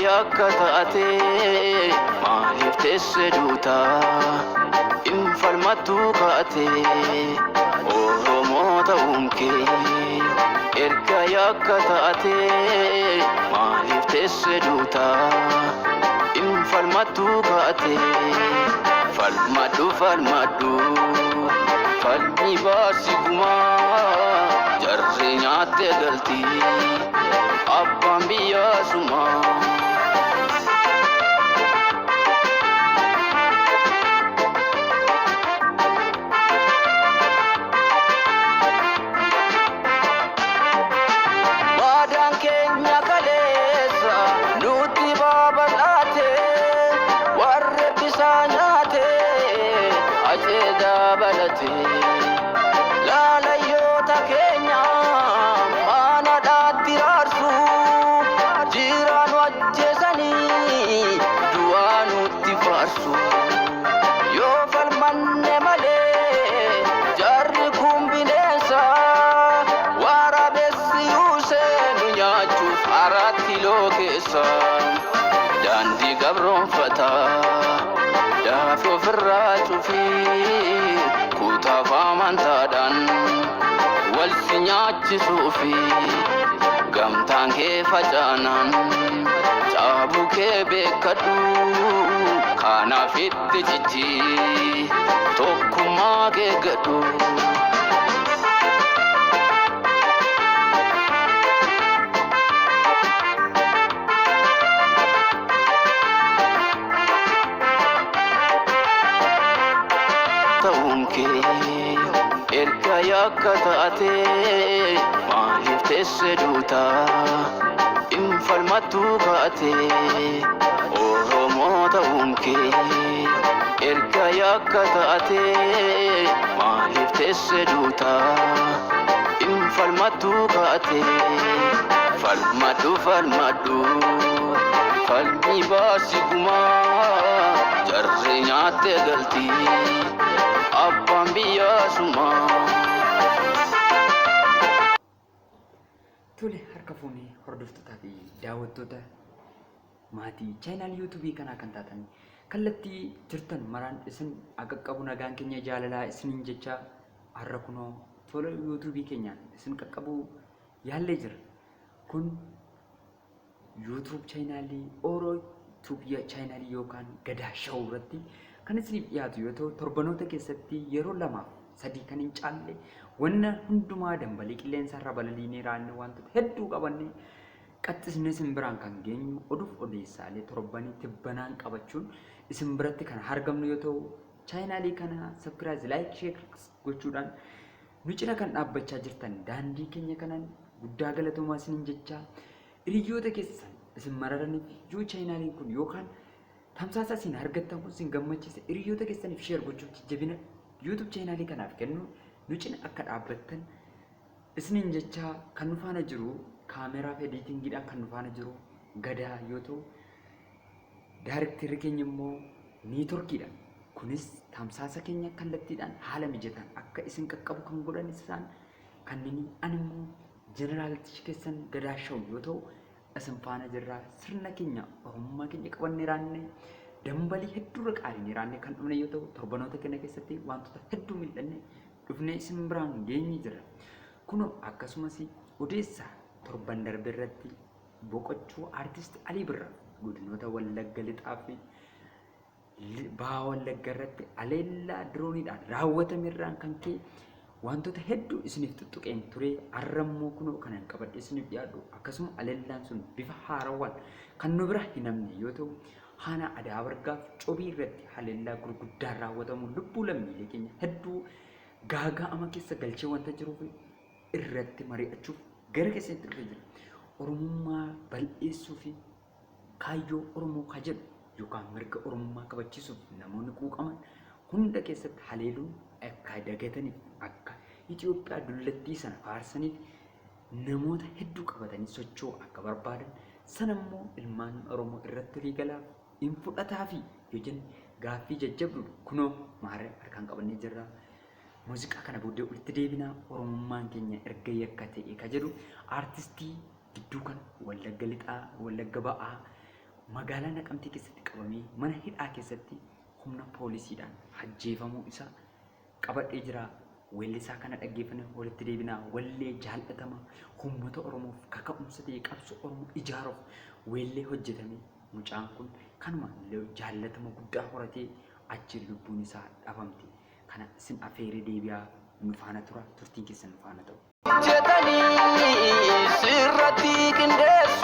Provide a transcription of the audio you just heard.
Yakka taate maaliif teesse duuta? Infalmattuu kaate Oromoo ta'uun kee. Erga yakka taate maaliif teesse duuta? Infalmattuu kaate. Falmadhu, falmadhu, falmi baasi gumaa. Jarri nyaatte galti, abbaan biyyaa sumaa. Waadaan keenya kaleessa nutti babal'aate, warra bisaa nyaate acee dabalate. Laalayyoota keenya mana dhaatti raarsu, jiraanu ajjeesanii du'aa nutti faarsu. Yoo falmanne malee jarri kun bineensa, waraabessi yuusee nu nyaachuuf 4 kiiloo keessa. Daandii gabroonfataa daafii ofirraa cufii, kutaaf amantaadhaan wal si nyaachisuufi. Gamtaan kee facaanaan caabuu kee beekadhu, kanaaf itti cichi, tokkummaa kee gadhu. Ta'uun kee erga yakka taate maaliif teesse duuta? Infalmattuu kaate Oromoo ta'uun kee. Erga yakka taate maaliif teesse duuta? Infalmattuu kaate. Falmadhu, falmadhu, falmi baasi gumaa. Jarri nyaatte galti, abbaan biyyaa sumaa. Tole, harka fuunee hordoftootaa fi daawwattoota maatii channel YouTube kanaa kan taatan, kallattii jirtan maraan isin qaqqabu nagaan keenya jaalalaa isiniin jecha, har'a kunoo tola YouTube keenyaan isin qaqqabu yaallee jira. Kun YouTube channelii Oro Tube channelii yookaan Gadaa Show irratti kan isiniif dhiyaatu yoo ta'u, torbanoota keessatti yeroo lamaaf sadii kan hin caalle wanna hundumaa dambalii qilleensa irra balaliinee raanne, wantoota hedduu qabanne qaxxisnee isin biraan kan geenyu, oduuf odeessaalee torbanii tibbanaan qabachuun isin biratti kan argamnu yoo ta'u, channelii kana subscribe, like, share gochuudhaan nu cina kan dhaabbachaa jirtan daandii keenya kanaan guddaa galatoomaa isiniin jechaa, hiriyoota keessan isin mararaniif yoo channeliin kun yookaan tamsaasa isin argattan kun isin gammachiise, hiriyoota keessaniif share gochuuf jajjabina YouTube channelii kanaaf kennu nu cina akka dhaabbattan isiniin jechaa, kan nu faana jiru kaameraa fi editingiidhaan kan nu faana jiru Gadaa yoo ta'u, directorri keenya immoo networkiidha. Kunis tamsaasa keenya kallattiidhaan haala mijataan akka isin qaqqabu kan godhan isaan kanneen, ani immoo jeneraaltichi keessan Gadaa Show yoo ta'u, isin faana jirraa. Sirna keenya Oromummaa keenya qabannee raanne, dambalii hedduurra qaalinee raanne kan dhufne yoo ta'u, torbanoota keenya keessatti wantoota hedduu mil'anne dhufnee isin biraan geenye jira. Kunoo akkasumas odeessaa torban darbe irratti boqochuu aartist Alii Birraa, godinoota Wallagga Lixaa fi Baha Wallagga irratti aleellaa dirooniidhaan raawwatame irraan kan ka'e wantoota hedduu isiniif tuttuqeen ture. Har'ammoo kunoo kanan qabadhe isiniif dhiyaadhu, akkasuma aleellaan sun bifa haarawaan kan nu bira hin hafne yoo ta'u, haana Adaa Bargaaf Cobii irratti haleellaa gurguddaan raawwatamu lubbuu lammiilee keenya hedduu gaaga'ama keessa galchee wanta jiruuf irratti mari'achuuf gara keessatti dhufee jira. Oromummaa bal'eessuu fi kaayyoo Oromoo ka jedhu yookaan mirga Oromummaa kabachiisuuf namoonni quuqaman hunda keessatti haleeluun akka dagataniif, akka Itoophiyaa dullattii sana faarsaniif namoota hedduu qabatanii socho'uu akka barbaadan, sana immoo ilmaan Oromoo irratti walii galaaf hin fudhataa fi yoo jenne gaaffii jajjabduudha. Kunoo maarree harkaan qabannee jirra. Muuziqaa kana booddee walitti deebinaa. Oromummaan keenya erga yakka ta'e ka jedhu aartistii gidduu kana Wallagga Lixaa, Wallagga Ba'aa, magaalaa Naqamtee keessatti qabamee mana hidhaa keessatti humna poolisiidhaan ajjeefamuu isaa qabadhee jira. Weellisaa kana dhaggeeffannee walitti deebinaa. Wallee jaallatama uummata Oromoof kaka'umsa ta'e qabsoo Oromoo ijaaruuf weellee hojjetame mucaan kun kanuma jaallatama guddaa horatee achi lubbuun isaa dhabamte. Kana isin afeeree deebi'aa nu faana tura turtiin keessan nu faana ta'u. Jedhanii sirratti qindeessu.